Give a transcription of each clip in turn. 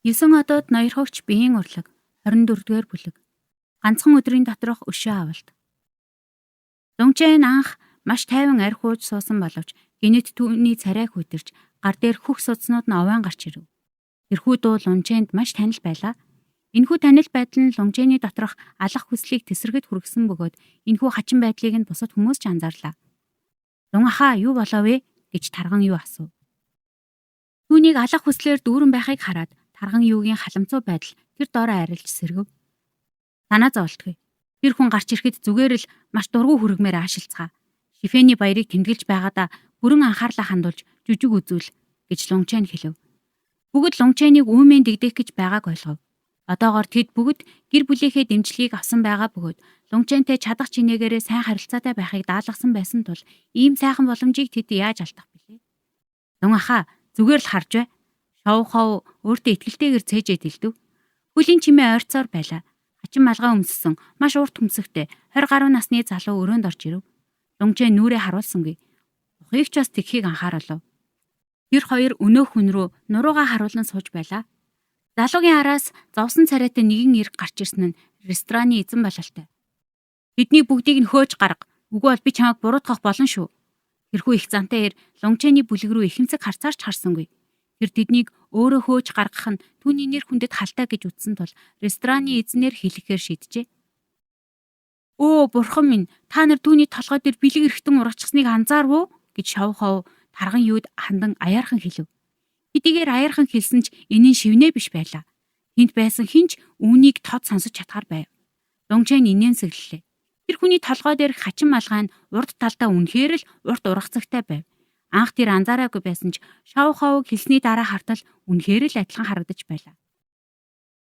9 одод ноёрхогч биеийн урлаг 24-р бүлэг. Ганцхан өдрийн доторх өшөө авалт. Лунчэн анх маш тайван арх ууж суусан боловч гинэт түүний царай хүйтэрч гар дээр хөх судснууд нь овоон гарч ирэв. Тэрхүү дуу Лунчэнд маш танил байлаа. Энэхүү танил байдал нь Лунчэний доторх алах хүслийг тэсрэхэд хүргэсэн бөгөөд энэхүү хачин байдлыг нь бусад хүмүүс ч анзаарлаа. "Лун ахаа, юу болов вэ?" гэж Тарган юу асуув. Түүнийг алах хүслээр дүүрэн байхыг хараад Тарган юугийн халамцуу байдал тэр доороо арилж сэргэв. "Санаа зоволтгүй. Тэр хүн гарч ирэхэд зүгээр л маш дургүй хүргэмээр аашилцгаа. Шифэний баярыг тэмдэглэж байгаадаа бүрэн анхаарлаа хандуулж жүжиг үзүүл" гэж Лунчэн хэлэв. Бүгд Лунчэнийг үүмэн дэгдэх гэж байгааг ойлгов. Одоогоор тэд бүгд гэр бүлийнхээ дэмжлэгийг авсан байгаа бөгөөд Лунчэнтэй чадах чинээгээрээ сайн харилцаатай байхыг даалгасан байсан тул ийм сайхан боломжийг тэд яаж алдах билээ? "Лун ахаа, зүгээр л харж бай." Шов хов өөртөө итгэлтэйгээр цээжээд элдэв. Хөлийн чимээ ойрцоор байлаа. Хачин малгай өмссөн, маш урт хөмсөгтэй 20 гаруй насны залуу өрөөнд орж ирэв. Лунчэн нүрээ харуулсангүй. Ухыг ч бас тэгхийг анхааруулв. Тэр хоёр өнөөх хүн рүү нуруугаа харуулан сууж байлаа. Залуугийн араас зовсон царайтай нэгэн эрг гарч ирсэн нь рестораны эзэн бололтой. "Тэдний бүгдийг нь хөөж гарга. Үгүй бол би чамайг буруутгах болно шүү." Тэрхүү их зантай эр Лунчэний бүлэг рүү ихэмсэг харцаарч харсангүй. Тэр тэднийг өөрөө хөөж гаргах нь түүний нэр хүндэд халтай гэж үзсэн тул рестораны эзнээр хэлэхээр шийджээ. "Өө, бурхан минь, та нар түүний толгой дээр бэлэг эргэтэн ургачихсныг анзаарв уу?" гэж шов хов Тарган юуд хандан аяархан хэлэв. Хэдийгээр аяархан хэлсэн ч энэ нь шивнээ биш байлаа. Тэнд байсан хэн ч үүнийг тод сонсож чадхаар байв. Лунчэн инээмсэглэлээ. Тэр хүний толгой дээрх хачин малгай нь урд талдаа үнэхээр л урт ургацагтай байв. Анх тэр анзаараагүй байсан ч шов ховг хэлсний дараа хартал үнэхээр л адилхан харагдаж байлаа.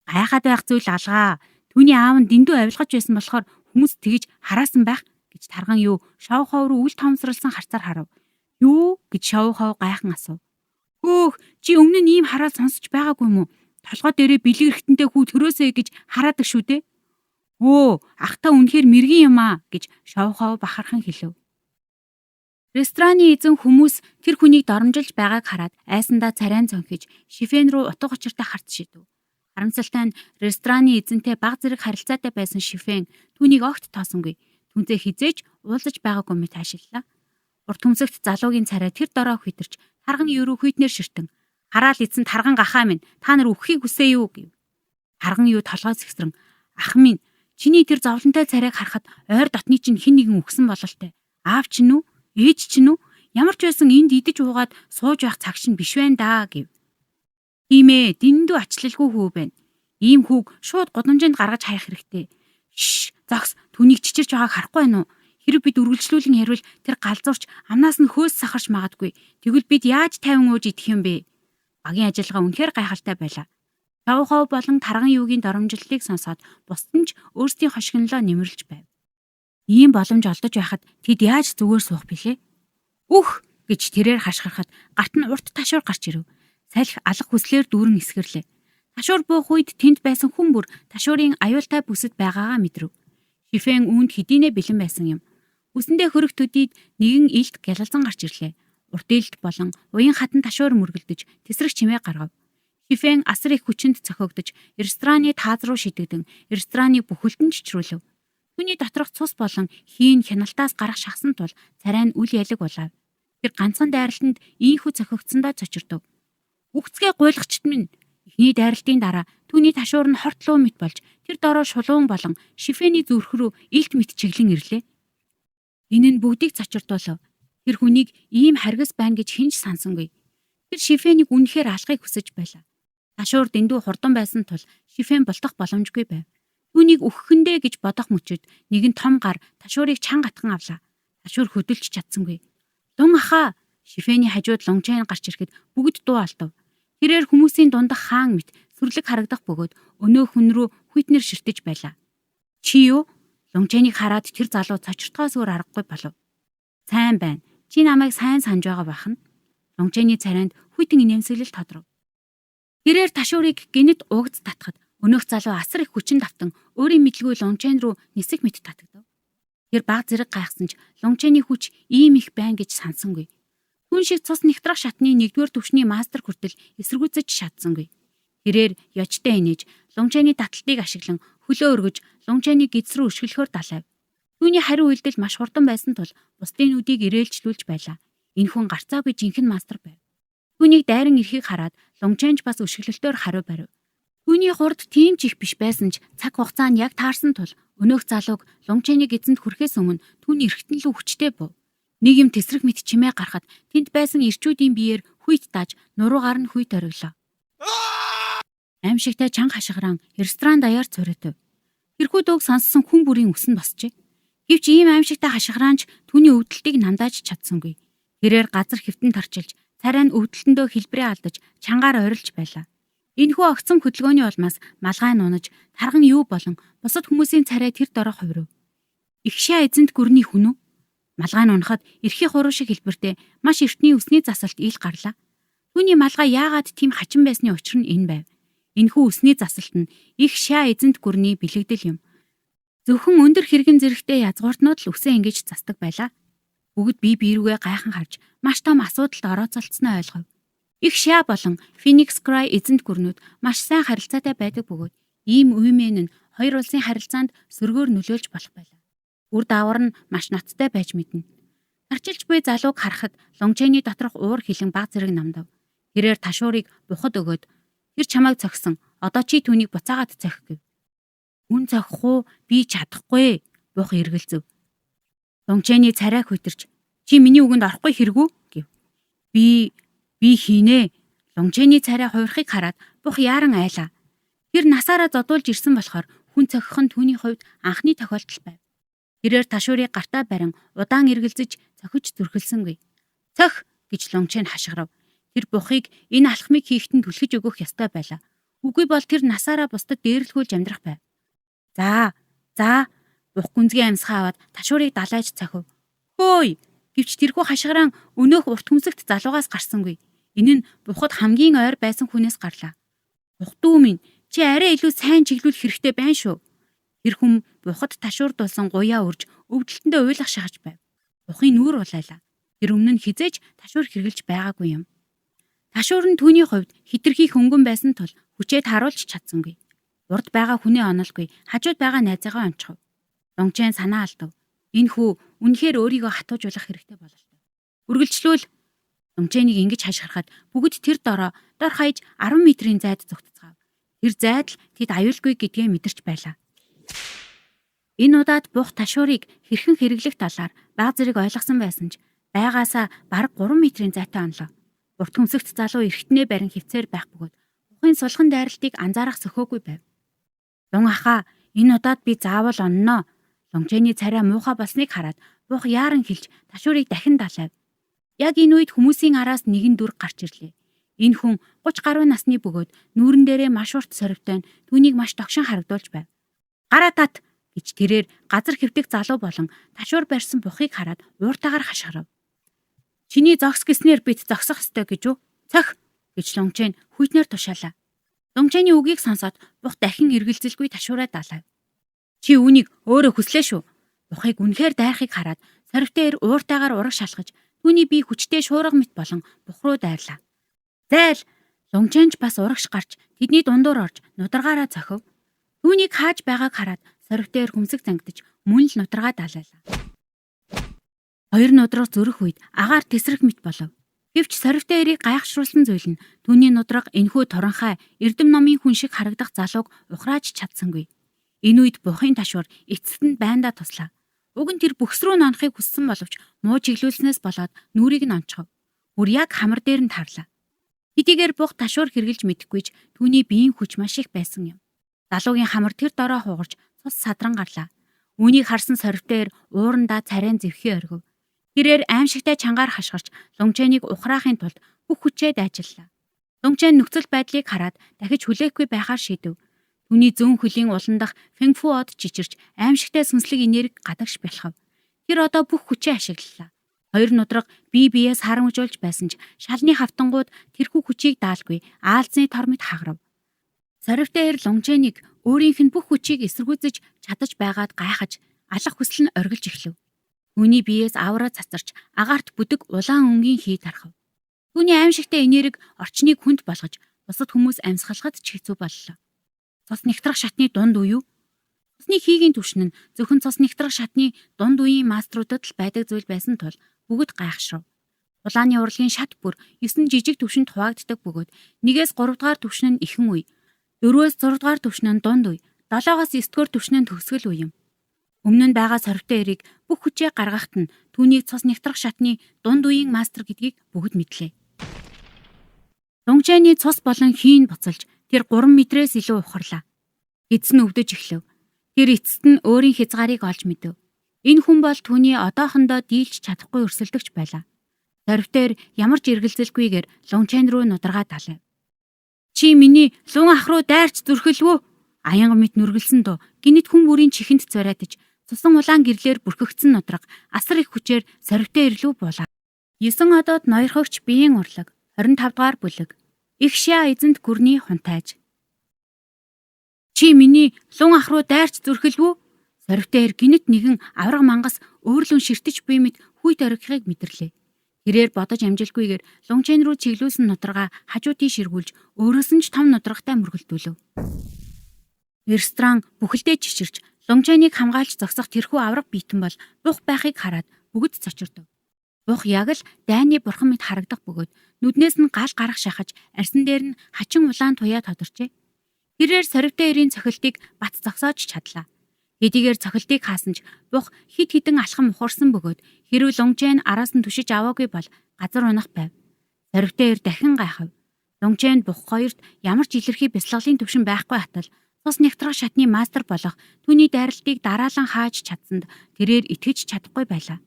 "Гайхаад байх зүйл алгаа. Түүний аав нь дэндүү авилгаж байсан болохоор хүмүүс тэгж хараасан байх" гэж Тарган юу шов хов руу үл тоомсорлсон харцаар харав. "Юу?" гэж шов хов гайхан асуув. "Хөөх, чи өмнө нь ийм хараал сонсож байгаагүй юм уу? Толгой дээрээ бэлэг эргэтэнтэй хүү төрөөсэй гэж хараадаг шүү дээ." "Өө, ахта үнэхээр мэргэн юм аа" гэж шов хов бахархан хэлэв. Рестораны эзэн хүмүүс тэр хүнийг доромжилж байгааг хараад айсандаа царайн цонхиж шифен рүү утга учиртай харц шидэв. Харамсалтай нь рестораны эзэнтэй баг зэрэг харилцаатай байсан шифен түүнийг огт тоосонгүй. Түнзээ хэзээ ч уулзаж байгаагүй мэт хаашиллаа. Урт хөмсөгт залуугийн царай тэр дороо хүйтэрч Тарган юу руу хүйтнээр ширтэн "Хараал эзэн Тарган гахаа минь, та нар үхэхийг хүсээ юу?" гэв. Тарган юу толгой сэгсрэн "Ах минь, чиний тэр зовлонтой царайг харахад ойр дотны чинь хэн нэгэн үхсэн бололтой. Аав чинь үү? Ээж чинь үү? Ямар ч байсан энд идэж уугаад сууж байх цаг чинь биш байна даа" гэв. "Тийм ээ, дэндүү ачлалгүй хүү байна. Ийм хүүг шууд гудамжинд гаргаж хаях хэрэгтэй. Шш, зогс, түүнийг чичирч байгааг харахгүй байна уу? Хэрэв бид үргэлжлүүлэн ярьвал тэр галзуурч амнаас нь хөөс сахарч магадгүй. Тэгвэл бид яаж тайван ууж идэх юм бэ?" Багийн ажиллагаа үнэхээр гайхалтай байлаа. Шов хов болон Тарган юугийн доромжлолыг сонсоод бусд нь ч өөрсдийн хошигнолоо нэмэрлэж байв. Ийм боломж олдож байхад тэд яаж зүгээр суух билээ? "Үх!" гэж тэрээр хашгирахад гарт нь урт ташуур гарч ирэв. Салхи алах хүслээр дүүрэн эсгэрлээ. Ташуур буух үед тэнд байсан хүн бүр ташуурын аюултай бүсэд байгаагаа мэдрэв. Шифэн үүнд хэдийнэ бэлэн байсан юм. Үсэндээ хөрөх төдийд нэгэн илт гялалзан гарч ирлээ. Урт илт болон уян хатан ташуур мөргөлдөж тэсрэх чимээ гаргав. Шифэн асар их хүчинд цохигдож рестораны тааз руу шидэгдэн рестораны бүхэлд нь чичрүүлэв. Түүний доторх цус болон хийн хяналтаас гарах шахсан тул царай нь үл ялаг улаав. Тэр ганцхан дайралтанд ийнхүү цохигдсондоо цочирдов. "Үхцгээ гуйлгчт минь!" Эхний дайралтын дараа түүний ташуур нь хортлоо мэт болж тэр дороо шулуун болон шифэний зүрх рүү илт мэт чиглэн ирлээ. Энэ нь бүгдийг цочирдуулав. Тэр хүнийг ийм харгас байна гэж хэн ч сансангүй. Тэр шифэнийг үнэхээр алахыг хүсэж байлаа. Ташуур дэндүү хурдан байсан тул шифэн бултах боломжгүй байв. Түүнийг үхэхэндээ гэж бодох мөчид нэгэн том гар ташуурыг чанга атхан авлаа. Ташуур хөдөлж чадсангүй. "Лун ахаа!" Шифэний хажууд Лунчэн гарч ирэхэд бүгд дуу алдав. Тэрээр хүмүүсийн дундах хаан мэт сүрлэг харагдах бөгөөд өнөө хүн рүү хүйтнэр ширтэж байлаа. "Чи юу?" Лунчэнийг хараад тэр залуу цочирдохоос өөр аргагүй болов. "Сайн байна. Чи намайг сайн санаж байгаа байх нь." Лунчэний царайнд хүйтэн инээмсэглэл тодров. Тэрээр ташуурыг гэнэт угдас татхад өнөөх залуу асар их хүчин давтан өөрийн мэдлгүй Лунчэн рүү нисэх мэт татагдав. Тэр баг зэрэг гайхсан ч Лунчэний хүч ийм их байна гэж сансангүй. Түүн шиг цус нэгтрах шатны нэгдүгээр түвшний мастер хүртэл эсэргүүцэж чадсангүй. Тэрээр ёжтой инээж Лунчэний таталтыг ашиглан хөлөө өргөж Лунчэний гидс рүү өшиглөхөөр далайв. Түүний хариу үйлдэл маш хурдан байсан тул бусдын нүдийг ирээлжлүүлж байлаа. Энэ хүн гарцаагүй жинхэнэ мастер байв. Түүнийг дайран ирэхийг хараад Лунчэнч бас өшиглөлтөөр хариу барив. Түүний хурд тийм ч их биш байсан ч цаг хугацаа нь яг таарсан тул өнөөх залууг Лунчэний эзэнд хүрэхээс өмнө түүний эргэтэн лүү хүчтэй був. Нэг юм тэсрэх мэт чимээ гарахад тэнд байсан ирчүүдийн биеэр хүйт дааж нуруугаар нь хүйт ориглоо. Аймшигтай чанга хашгиран ресторан даяар цоритов. Тэрхүү дууг сонссон хүн бүрийн үс нь босчээ. Гэвч ийм аймшигтай хашгираанч түүний өвдөлтийг намдааж чадсангүй. Тэрээр газар хэвтэн тарчилж, царай нь өвдөлтөндөө хэлбэрээ алдаж, чангаар орилж байлаа. Энэхүү огцом хөдөлгөөний улмаас малгай нунаж, тарган юу болон бусад хүмүүсийн царай тэр дороо хувирав. Ихшээ эзэнт гүрний хүн үү? Малгай нунахад эрхийн хуруу шиг хэлбэртэй маш эртний үсний засалт ил гарлаа. Түүний малгай яагаад тийм хачин байсны учир нь энэ байв. Энэхүү үсний засалт нь их шаа эзэнт гүрний бэлэгдэл юм. Зөвхөн өндөр хэргэн зэрэгтэй язгууртнууд л үсээ ингэж застаг байлаа. Бүгд бие бие рүүгээ гайхан харж маш том асуудалд орооцолцсноо ойлгов. Их шаа болон Phoenix Cry эзэнт гүрнүүд маш сайн харилцаатай байдаг бөгөөд ийм уймэн нь хоёр улсын харилцаанд сөргөөр нөлөөлж болох байлаа. Үр дагавар нь маш ноцтой байж мэднэ. Тарчилж буй залууг харахад Лончэний доторх уур хилэн баг зэрэг намдав. Тэрээр ташуурыг бухад өгөөд тэр чамайг цохисон. Одоо чи түүнийг буцаагаад цохих гэв. Хүн цохих уу? Би чадахгүй. Бух эргэлзэв. Лончэний царай хөтөрч чи миний үгэнд орохгүй хэрэгүү гэв. Би хийнэ. Лончэний царай хувирахыг хараад бух яаран айлаа. Тэр насаараа зодуулж ирсэн болохоор хүн цохих нь түүний хувьд анхны тохиолдол байв. Тэрээр ташуурыг гартаа барин удаан эргэлзэж цохиж зүрхэлсэнгүй. Цох гэж Лончэн хашгирав. Тэр бухыг энэ алхмыг хийхэд нь түлхэж өгөх ёстой байлаа. Үгүй бол тэр насаараа бусдад дээрлэхүүлж амьдрах байв. За, за бух гүнзгий амьсгаа аваад ташуурыг далайж цохив. Хөөй гэвч тэрхүү хашгираан өнөөх урт хөмсөгт залуугаас гарсангүй. Энэ нь бухад хамгийн ойр байсан хүнээс гарлаа. Бух дүү минь чи арай илүү сайн чиглүүлэх хэрэгтэй байна шүү. Тэр хүн бухад ташуурдуулсан гуяа үрж өвдөлтөндөө уйлах шахаж байв. Бухын нүүр улайлаа. Тэр өмнө нь хизээж ташуур хэрглэж байгаагүй юм. Ташуур нь түүний хувьд хитрхи хөнгөн байсан тул хүчээ тааруулж чадсангүй. Урд байгаа хүнээ онолгүй, хажууд байгаа найзаагаа онцгов. Лончэн санаа алдав. Энэ хүү үнэхээр өөрийгөө хатуужуулах хэрэгтэй бололтой. Үргэлжлүүл Лончэнийг ингэж хашгирахад бүгд тэр дороо дор хаяж 10 метрийн зайд зүгтцгаав. Тэр зайд л тэд аюулгүй гэдгээ мэдэрч байлаа. Энэ удаад бух ташуурыг хэрхэн хэрэглэх талаар баг зэрэг ойлгосон байсан ч байгаасаа бараг 3 метрийн зайтай онлоо. Урт хөмсөгт залуу эргэтнээ барин хөвцээр байх бөгөөд бухын сулхан дайралтыг анзаарах сөхөөгүй байв. Лун ахаа энэ удаад би заавал онно. Лончэний царай муухай болсныг хараад бух яаран хэлж ташуурыг дахин далайв. Яг энэ үед хүмүүсийн араас нэгэн дүр гарч ирлээ. Энэ хүн 30 гаруй насны бөгөөд нүүрэн дээрээ маш урт сорвтой нь түүнийг маш догшин харагдуулж байв. Гараа тат гэж тэрээр газар хэвтэх залуу болон ташуур барьсан бухыг хараад ууртайгаар хашгирав. Чиний зогс гэснээр бид зогсох ёстой гэж үү? Цох гэж Лончэн хүйтнээр тушаалаа. Лончэний үгийг сонсоод бух дахин эргэлзэлгүй ташуураа далайв. Чи үүнийг өөрөө хүслээ шүү. Бухыг үнэхээр дайрахыг хараад сорвтой эр ууртайгаар ураг шалхаж түүний бие хүчтэй шуурга мэт болон бух руу дайрлаа. Зайл Лончэнч бас урагш гарч тэдний дундуур орж нударгаараа цохив. Түүнийг хааж байгааг хараад сорвтой эр хөмсөг зангидаж мөн л нударгаа далайлаа. Хоёр нудраг зөрөх үед агаар тэсрэх мэт болов. Гэвч сорвтой эрийг гайхшруулсан зүйл нь түүний нудраг энхүү туранхай эрдэм номын хүн шиг харагдах залууг ухрааж чадсангүй. Энэ үед бухын ташуур эцэст нь байндаа туслаа. Уг нь тэр бөхс рүү нонохыг хүссэн боловч муу чиглүүлснээс болоод нүрийг нь онцгов. Бүр яг хамар дээр нь тарлаа. Хэдийгээр бух ташуур хэрглэж мэдэхгүй ч түүний биеийн хүч маш их байсан юм. Залуугийн хамар тэр дороо хугарч цус садран гарлаа. Үүнийг харсан сорвтой эр уурандаа царайн зэвхий оргив. Тэрээр аимшигтай чангаар хашгирч Лунчэнийг ухраахын тулд бүх хүчээ дайчиллаа. Лунчэн нөхцөл байдлыг хараад дахиж хүлээхгүй байхаар шийдэв. Түүний зүүн хөлийн улан дах Фэнфу од чичирч аимшигтай сүнслэг энерги гадагш бялхав. Тэр одоо бүх хүчээ ашиглалаа. Хоёр нудраг бие биеэ сарамжуулж байсан ч шалны хавтангууд тэрхүү хүчийг даалгүй аалзны тор мэт хагарав. Сорвтой эр Лунчэнийг өөрийнх нь бүх хүчийг эсэргүүцэж чадаж байгаад гайхаж алах хүсэл нь оргилж эхлэв. Түүний биеэс авраа цацарч агаарт бүдэг улаан өнгийн хий тархав. Түүний аимшигтай энерги орчныг хүнд болгож Бусад хүмүүс амьсгалахад ч хэцүү боллоо. Цус нэгтрах шатны дунд үе юу? Цусны хийгийн түвшин нь зөвхөн цус нэгтрах шатны дунд үеийн маструудад л байдаг зүйл байсан тул бүгд гайхшрав. Улааны урлагийн шат бүр 9 жижиг түвшинд хуваагддаг бөгөөд 1-ээс 3 дугаар түвшин нь ихэн үе, 4-өөс 6 дугаар түвшин нь дунд үе, 7-оос 9 дугаар түвшин нь төгсгөл үе юм. Өмнө нь байгаа сорвтой эрийг бүх хүчээ гаргахад нь түүнийг цус нэгтрах шатны дунд үеийн мастер гэдгийг бүгд мэдлээ. Дунгжааны цус болон хийн буцалж тэр 3 метрээс илүү ухарлаа. Эцэс нь өвдөж эхлэв. Тэр эцэст нь өөрийн хязгаарыг олж мэдэв. Энэ хүн бол түүний одоохондоо дийлж чадахгүй өрсөлдөгч байлаа. Сорвтойр ямар ч эргэлзэлгүйгээр Лунчэн рүү нударгаа далайв. Чи миний лун ах руу дайрч зүрхэлвүү? Аянга мэт нүргэлсэн дуу гинэт хүн бүрийн чихэнд цорайтаж цусан улаан гэрлээр бүрхэгдсэн нудраг асар их хүчээр сорвтой ирлүү буулаа. 9 одоод ноёрхогч биеийн урлаг 25 дугаар бүлэг. Их шиа эзэнт гүрний хунтайж. Чи миний лун ах руу дайрч зүрхэлвүү? Сорвтой эр гинэт нэгэн авраг мангас өөрлөн ширтэж буй мэт хүйт оргихыг мэдэрлээ. Тэрээр бодож амжилгүйгээр лунчэн рүү чиглүүлсэн нударгаа хажуу тийш эргүүлж өөрөөс нь ч том нударгатай мөргөлдүүлв. Ресторан бүхэлдээ чичирч лунчэныг хамгаалж зогсох тэрхүү авраг биетэн бол бух байхыг хараад бүгд цочирдов. Бух яг л дайны бурхан мэт харагдах бөгөөд нүднээс нь гал гарах шахаж арьсан дээр нь хачин улаан туяа тодорчээ. Тэрээр сорвтой эрийн цохилтыг бат зогсоож чадлаа. Хэдийгээр цохилтыг хаасан ч бух хид хідэн алхам ухарсан бөгөөд хэрв Лунчэн араас нь түшиж аваагүй бол газар унах байв. Сорвтой эр дахин гайхав. Лунчэн бух хоёрт ямар ч илэрхий бясалгалын түвшин байхгүй хатал цус нэгтрах шатны мастер болох түүний дайралтыг дараалан хааж чадсанд тэрээр итгэж чадахгүй байлаа.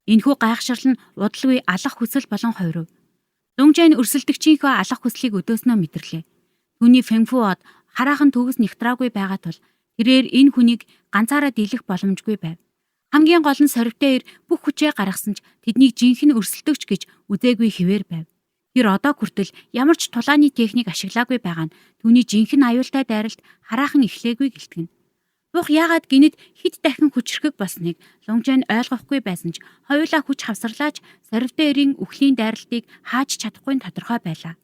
Энэхүү гайхшрал нь удалгүй алах хүсэл болон хувирав. Лунчэн өрсөлдөгчийнхөө алах хүслийг өдөөснөө мэдэрлээ. Түүний фэнфүү од хараахан төгс нэгтраагүй байгаа тул тэрээр энэ хүнийг ганцаараа дийлэх боломжгүй байв. Хамгийн гол нь сорвтой эр бүх хүчээ гаргасан ч тэднийг жинхэнэ өрсөлдөгч гэж үзээгүй хэвээр байв. Тэр одоо хүртэл ямар ч тулааны техник ашиглаагүй байгаа нь түүний жинхэнэ аюултай дайралт хараахан эхлээгүй гэлтгэнэ. Бух яагаад гинэт хэд дахин хүчрхэг болсныг Лунжэн ойлгохгүй байсан ч хоёулаа хүч хавсарлаач сорвтой эрийн үхлийн дайралтыг хааж чадахгүй нь тодорхой байлаа.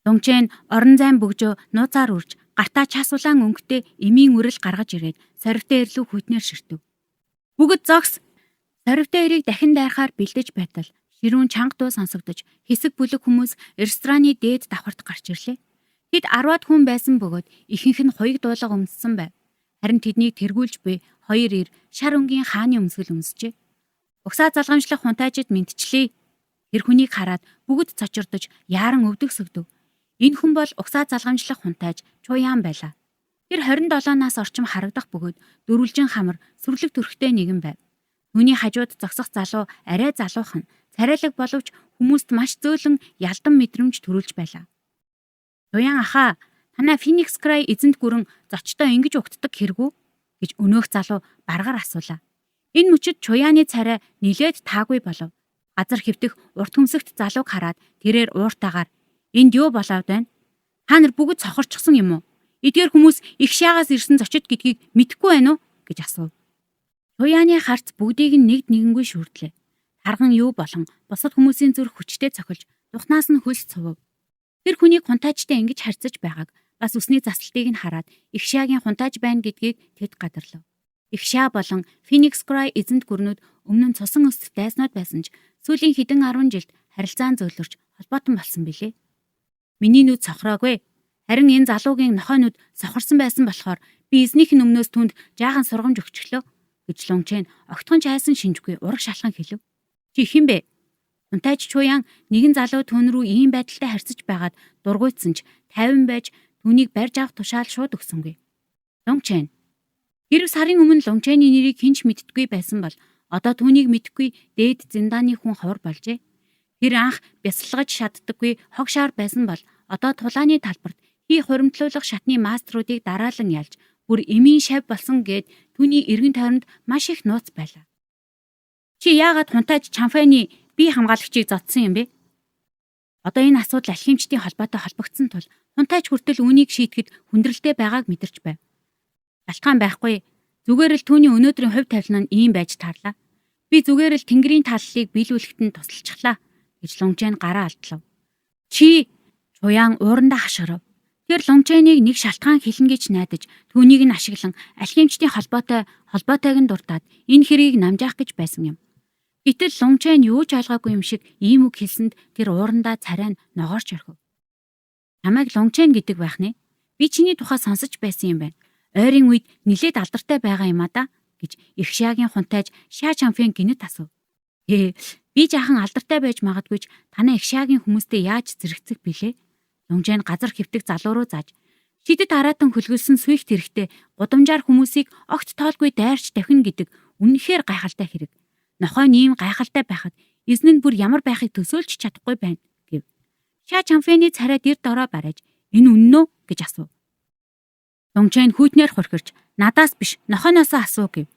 Лунжэн орон зайн бөгжөө нууцаар үрж гартаа час улаан өнгөтэй эмийн үрэл гаргаж ирээд сорвтой эрлүү хүйтнээр ширтэв. Бүгд зогс! Сорвтой эрийг дахин дайрахаар бэлдэж байтал ширүүн чанга дуу сонсогдож хэсэг бүлэг хүмүүс рестораны дээд давхарт гарч ирлээ. Тэд 10-аад хүн байсан бөгөөд ихэнх нь хуйг дуулга өмссөн байв. Харин тэднийг тэргүүлж буй хоёр эр шар өнгийн хааны өмсгөл өмсжээ. Угсаа залгамжлах хунтайжид мэдчлээ. Тэр хүнийг хараад бүгд цочирдож яаран өвдөг сөгдөв. Энэ хүн бол угсаа залгамжлах хунтайж Чуян байлаа. Тэр 27 нас орчим харагдах бөгөөд дөрвөлжин хамар сүрлэг төрхтэй нэгэн байв. Түүний хажууд зогсох залуу арай залуухан, царайлаг боловч хүмүүст маш зөөлөн ялдан мэдрэмж төрүүлж байлаа. Чуян ахаа, танай Phoenix Cry эзэнт гүрэн зочдоо ингэж угтдаг хэрэгүү гэж өнөөх залуу баргаар асуулаа. Энэ мөчид Чуяны царай нилээд таагүй болов. Газар хэвтэх урт хөмсөгт залууг хараад тэрээр ууртайгаар энд юу болоод байна? Та нар бүгд цохорчихсон юм уу? Эдгээр хүмүүс их шаагаас ирсэн зочид гэдгийг мэдэхгүй байна уу гэж асуув. Чуяны харц бүгдийг нь нэг нэгэнгүй шүрдлээ. Тарган юу болон бусад хүмүүсийн зүрх хүчтэй цохилж духнаас нь хөлс цував. Тэр хүнийг хунтаажтай ингэж харьцаж байгааг бас үсний заслтыг нь хараад их шаагийн хунтааж байна гэдгийг тэд гадарлав. Их шаа болон Phoenix Cry эзэнт гүрнүүд өмнө нь цусан өсөлт дайснууд байсан ч сүүлийн хэдэн 10 жилд харилцаан зөөлрч холбоотон болсон билээ. Миний нүд цохроогүй. Харин энэ залуугийн нохой нүд сохорсон байсан болохоор би эзнийх нь өмнөөс түнд жаахан сургамж өгчлөө гэж Лунчэн огтхон ч айсан шинжгүй ураг шалхан хэлв. Чи хэн бэ? Унтайч Чуян нэгэн залуу түүн рүү ийм байдалтай харьцаж байгаад дургуйтсан ч тайван байж түүнийг барьж авах тушаал шууд өгсөнгүй. Лунчэн. Хэрв сарын өмнө Лунчэний нэрийг хэн ч мэддэггүй байсан бол одоо түүнийг мэдэхгүй дээд зиндааны хүн ховор болжээ. Тэр анх бясалгаж шатдаггүй хог шаар байсан бол одоо тулааны талбарт хий хуримтлуулах шатны маструудыг дараалан ялж бүр эмийн шав болсон гэд түүний эргэн тойронд маш их нууц байлаа. Чи яагаад хунтайж Чамфайны бие хамгаалагчийг зодсон юм бэ? Одоо энэ асуудал алхимчдын холбоотой холбогдсон тул хунтайж хүртэл үүнийг шийдэхэд хүндрэлтэй байгааг мэдэрч байв. Шалтгаан байхгүй. Зүгээр л түүний өнөөдрийн хувь тавилан нь ийм байж таарлаа. Би зүгээр л тэнгэрийн таллыг биелүүлэхэд нь тусалчихлаа гэж Лунжэн гараа алдлав. Чи Чуян уурандаа хашгирав. Тэр Лунчэнийг нэг шалтгаан хэлнэ гэж найдаж, түүнийг нь ашиглан алхимчдын холбоотойг нь дуртаад энэ хэргийг намжаах гэж байсан юм. Гэтэл Лунчэн юу ч ойлгоогүй юм шиг ийм үг хэлсэнд тэр уурандаа царай нь ногоорч орхив. Чамайг Лунчэн гэдэг байх нэ. Би чиний тухай сонсож байсан юм байна. Ойрын үед нилээд алдартай байгаа юм а да гэж их шаагийн хунтайж Ша Чамфэн гинэт асуув. Ээ, би жаахан алдартай байж магадгүй ч танай их шаагийн хүмүүстэй яаж зэрэгцэх билээ? Лунжэн газар хэвтэг залуу руу зааж шидэд араатан хөлгөлсөн сүйх тэрэгтэй гудамжаар хүмүүсийг огт тоолгүй дайрч давхина гэдэг үнэхээр гайхалтай хэрэг. Нохой нь ийм гайхалтай байхад эзэн нь бүр ямар байхыг төсөөлж чадахгүй байна гэв. Ша Чамфэний царай дэр дорой барайж энэ үнэн үү гэж асуув. Лунжэн хүйтнээр хурхирч надаас биш нохойноосоо асуу гэв.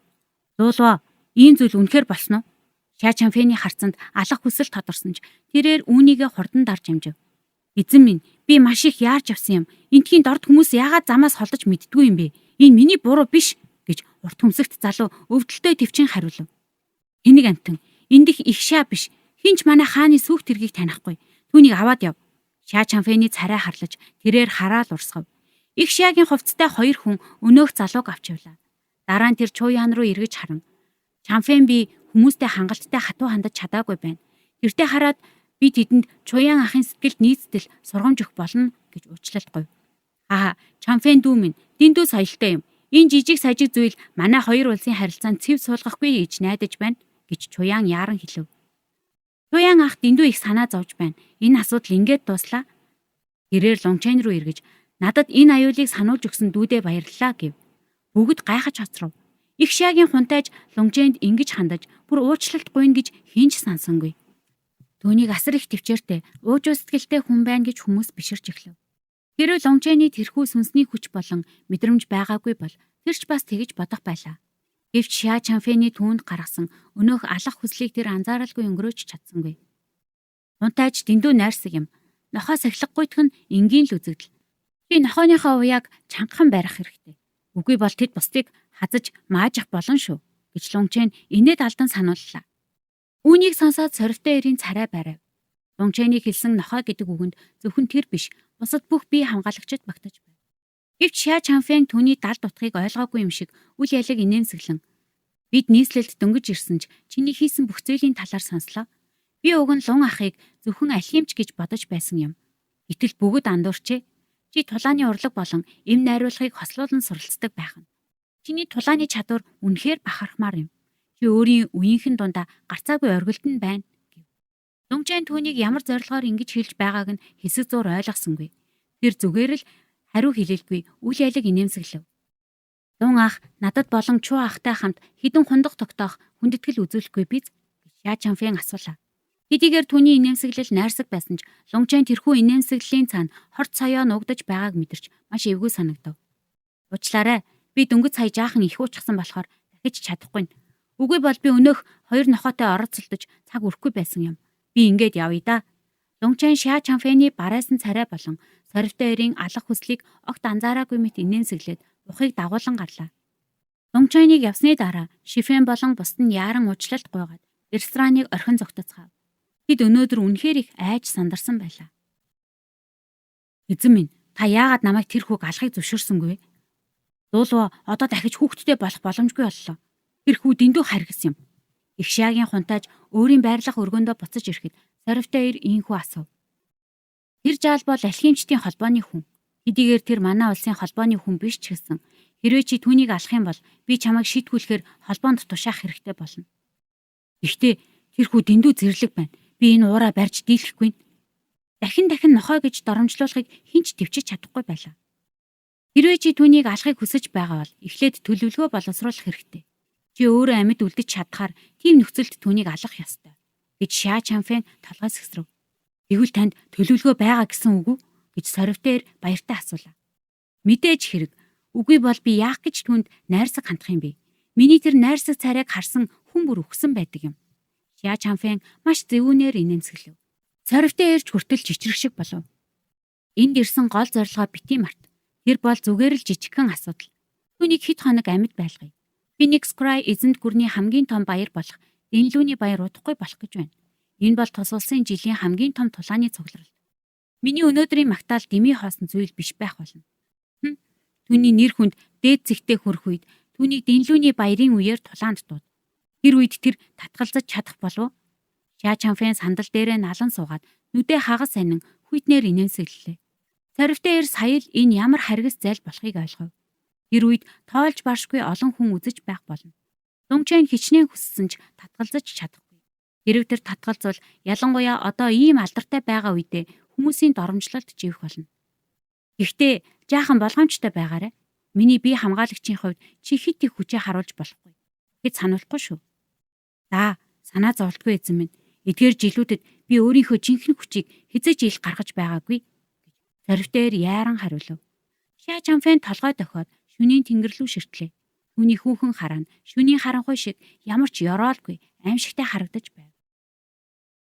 Луулва, ийм зүйл үнэхээр болсон уу? Ша Чамфэний харцанд алах хүсэл тодорсон ч тэрээр үүнийгээ хурдан дарж амжив. Эзэн минь, би маш их яарч авсан юм. Энтхийн дорд хүмүүс яагаад замаас холдож мэддгүй юм бэ? Энэ миний буруу биш гэж урт хөмсөгт залуу өвдөлтөй төвчин хариулв. Хэнийг амтан, эндих их шаа биш. Хинч манай хааны сүүх тэргийг танихгүй. Түүнийг аваад яв. Ша Чамфэний царай харлаж тэрээр хараал урсгав. Их шаагийн хувцастай хоёр хүн өнөөх залууг авч явлаа. Дараа нь тэр Чуян руу эргэж харан Чамфэн би хүмүүстэй хангалттай хатуу хандаж чадаагүй байна. Тэртээ хараад би тэдэнд Чуян ахын сэтгэлд нийцтэл сургамж өгөх болно гэж уучлалт говь. Аа, Чамфэн дүү минь дэндүү соёлтой юм. Энэ жижиг сажиг зүйл манай хоёр улсын харилцаанд цэв суулгахгүй гэж найдаж байна гэж Чуян яаран хэлв. Чуян ах дэндүү их санаа зовж байна. Энэ асуудал ингээд дууслаа. Тэрээр Лунчэн рүү эргэж надад энэ аюулыг сануулж өгсөн дүүдээ баярлалаа гэв. Бүгд гайхаж хоцров. Их шаагийн хунтайж Лунчэнд ингэж хандаж бүр уучлалт гуйна гэж хэн ч сансангүй. Түүнийг асар их төвчээртэй, уужуу сэтгэлтэй хүн байна гэж хүмүүс биширч эхлэв. Хэрвээ Лунчэний тэрхүү сүнсний хүч болон мэдрэмж байгаагүй бол тэр ч бас тэгж бодох байлаа. Гэвч Ша Чамфэний түүнд гаргасан өнөөх алах хүслийг тэр анзааралгүй өнгөрөөж чадсангүй. Хунтайж дэндүү найрсаг юм. Нохой сахилгаггүйтх нь энгийн л үзэгдэл. Чи нохойныхоо уяаг чангахан барих хэрэгтэй. Үгүй бол тэд бусдыг хазаж маажих болно шүү гэж Лунчэн инээд алдан санууллаа. Үүнийг сонсоод сорилттой эрийн царай барив. Лунчэний хэлсэн нохой гэдэг үгэнд зөвхөн тэр биш, бусад бүх бие хамгаалагчид багтаж байв. Гэвч Ша Чамфэн түүний далд утгыг ойлгоогүй юм шиг үл ялэг инээмсэглэн бид нийслэлд дөнгөж ирсэн ч чиний хийсэн бүх зүйлийн талаар сонслоо. Би уг нь Лун ахыг зөвхөн алхимч гэж бодож байсан юм. Гэтэл бүгд андуурчээ. Чи тулааны урлаг болон эм найруулгыг хослуулан суралцдаг байх нь. Чиний тулааны чадвар үнэхээр бахархмаар юм. Чи өөрийн үеийнхэн дундаа гарцаагүй оргилд нь байна гэв. Лунчэн түүнийг ямар зорилгоор ингэж хэлж байгааг нь хэсэг зуур ойлгосонгүй. Тэр зүгээр л хариу хэлэлгүй үл ялэг инээмсэглэв. Лун ах надад болон Чуу ахтай хамт хэдэн хундах тогтоох хүндэтгэл үзүүлэхгүй биз гэж Ша Чамфэн асуулаа. Хэдийгээр түүний инээмсэглэл найрсаг байсан ч Лунчэн тэрхүү инээмсэглэлийн цаана хорт соёо нуугдаж байгааг мэдэрч маш эвгүй санагдав. Уучлаарай, би дөнгөж сая жаахан их уучсан болохоор дахиж чадахгүй. Үгүй бол би өнөөх хоёр нохойтой оролцолдож цаг өрөхгүй байсан юм. Би ингээд явъя да. Лунчэн Ша Чамфэний барайсан царай болон сорилттой эрийн алах хүслийг огт анзаараагүй мэт инээмсэглээд ухыг дагуулan гарлаа. Лунчэнийг явсны дараа Шифэн болон бусд нь яаран уучлалт гуйгаад рестораныг орхин зугтацгаав. Тэд өнөөдөр үнэхээр их айж сандарсан байлаа. Эзэн минь, та яагаад намайг тэр хүүг алахыг зөвшөөрсөнгүй вэ? Дуулуу одоо дахиж хүүхэдтэй болох боломжгүй боллоо. Тэр хүү дэндүү харгас юм. Их шаагийн хунтайж өөрийн байрлах өргөөндөө буцаж ирэхэд сорвтой эр ийхүү асуув. Тэр жаал бол алхимчдын холбооны хүн. Хэдийгээр тэр манай улсын холбооны хүн биш ч гэсэн хэрвээ чи түүнийг алах юм бол би чамайг шийтгүүлэхээр холбоонд тушаах хэрэгтэй болно. Гэхдээ тэр хүү дэндүү зэрлэг байна. Би энэ уураа барьж дийлэхгүй. Дахин дахин нохой гэж доромжлуулахыг хэн ч тэвчиж чадахгүй байлаа. Хэрвээ чи түүнийг алахыг хүсэж байгаа бол эхлээд төлөвлөгөө боловсруулах хэрэгтэй. Чи өөрөө амьд үлдэж чадхаар тийм нөхцөлд түүнийг алах ёстой гэж Ша Чамфэн толгой сэгсрэв. Тэгвэл танд төлөвлөгөө байгаа гэсэн үг үү гэж сорвтээр баяртай асуулаа. Мэдээж хэрэг. Үгүй бол би яах гэж түүнд найрсаг хандах юм бэ? Миний тэр найрсаг царайг харсан хүн бүр үхсэн байдаг юм. Ша Чамфэн маш зэвүүнээр инээмсэглэв. Сорвтой эрж хүртэл чичрэх шиг болов. Энд ирсэн гол зорилгоо битгий март. Тэр бол зүгээр л жижигхэн асуудал. Түүнийг хэд хоног амьд байлгая. Phoenix Cry эзэнт гүрний хамгийн том баяр болох Дэнлүүний баяр удахгүй болох гэж байна. Энэ бол тус улсын жилийн хамгийн том тулааны цугларал. Миний өнөөдрийн магтаал дэмий хоосон зүйл биш байх болно. Түүний нэр хүнд дээд зэгтээ хүрэх үед түүнийг дэнлүүний баярын үеэр тулаанд дууд. Тэр үед тэр татгалзаж чадах болов уу? Ша Чанфэн сандал дээрээ налан суугаад нүдээ хагас анин хүйтнээр инээмсэглэлээ. Цорвтой эр сая л энэ ямар харгас зайл болохыг ойлгов. Тэр үед тоолж баршгүй олон хүн үзэж байх болно. Дунгчэн хичнээн хүссэн ч татгалзаж чадахгүй. Хэрв тэр татгалзвал ялангуяа одоо ийм алдартай байгаа үедээ хүмүүсийн доромжлолд живэх болно. Гэхдээ жаахан болгоомжтой байгаарай. Миний бие хамгаалагчийн хувьд чи хит их хүчээ харуулж болохгүй гэж сануулахгүй шүү. За, санаа зовлтгүй эзэн минь. Эдгээр жилүүдэд би өөрийнхөө жинхэнэ хүчийг хэзээ ч ил гаргаж байгаагүй гэж зоригтойр яаран хариулав. Ша Чамфэн толгой дохиод шөнийн тэнгэр лүү ширтлээ. Түүний хүүхэн хараа нь шөнийн харанхуй шиг ямар ч ёроолгүй аимшигтай харагдаж байв.